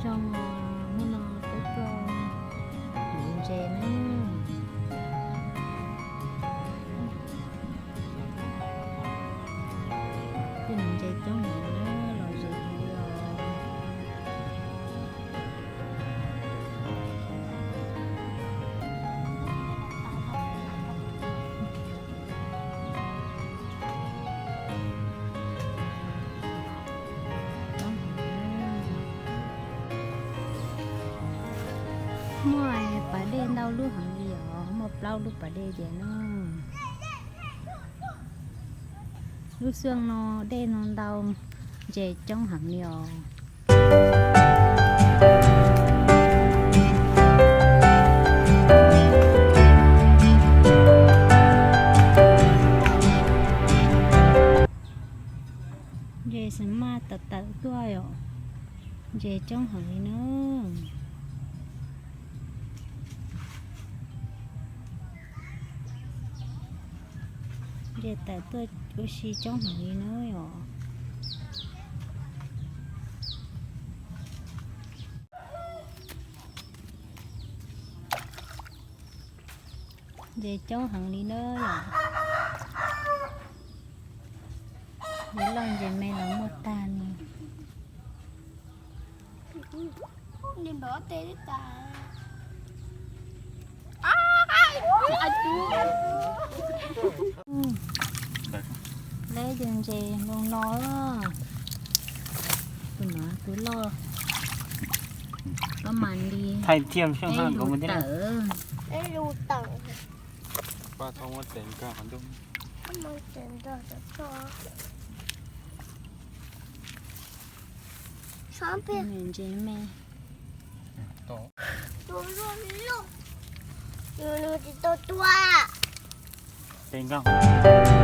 Zoo, hnub no peb tuaj yuav ntses na. Tej no ntses coob heev na, los ze heev li os. Muaj pas dej ntau lub heev li os, muaj plaub lub pas dej ces no. Lub xyoo no dej no ntau, ntses coob heev li os. Ntses xav maj tawm tawm tuaj yom, ntses coob heev li na. Ntses tawm tuaj ua si coob heev li na yom. Ntses coob heev li na yom. Ntses loj ntses me los muaj tag li. Leb tus ntses zoo no, tus no tus loj, pab mas li. Thaij thiaj sij hawm nkaus mus thiab. Lub lub tawm. Pab txhob muab tes nkag qhov ncauj. Ntses me. Tus loj loj. Nws tsis tau tua. Tes nkag.